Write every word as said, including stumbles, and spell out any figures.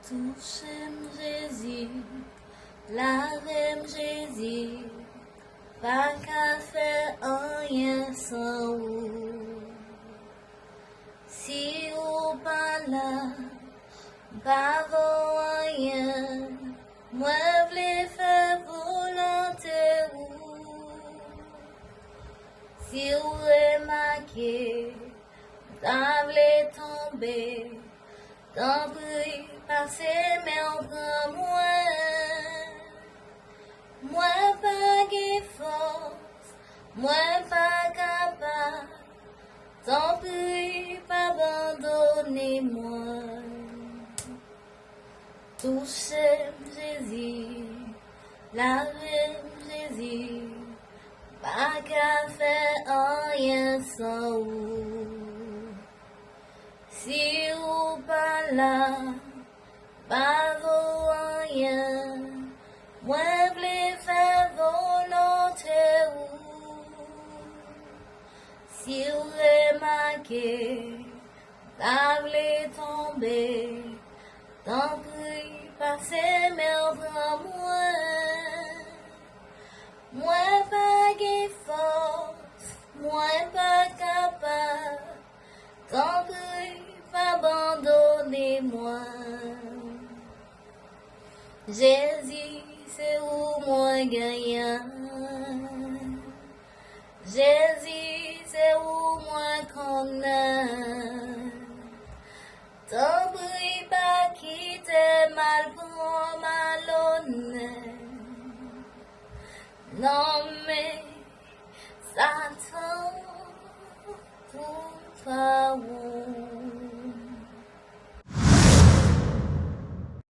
Touche m, Jezi, lave m, Jezi, pa ka fè anyen san ou. Si ou pa la, m pa vo anyen. Mwen vle fè volonte ou. Si ou remake m ta vle tonbe, tanpri pase men w pran mwen. Mwen pa gen fòs, mwen pa kapab, tanpri pa abandone mwen. Touche m, Jezi, lave m, Jezi, pa ka fè anyen san ou. Si ou pa la, pa vo anyen. Mwen vle fè volonte ou. Si ou remake m ta vle tonbe, tanpri pase men w pran mwen. Mwen pa gen fòs, mwen pa kapab, tanpri pa abandone mwen. Jezi, se ou mwen genyen. Jezi, se ou mwen konnen. Tanpri pa kite m al pran malonè. Non, men Satan, pou pa ou.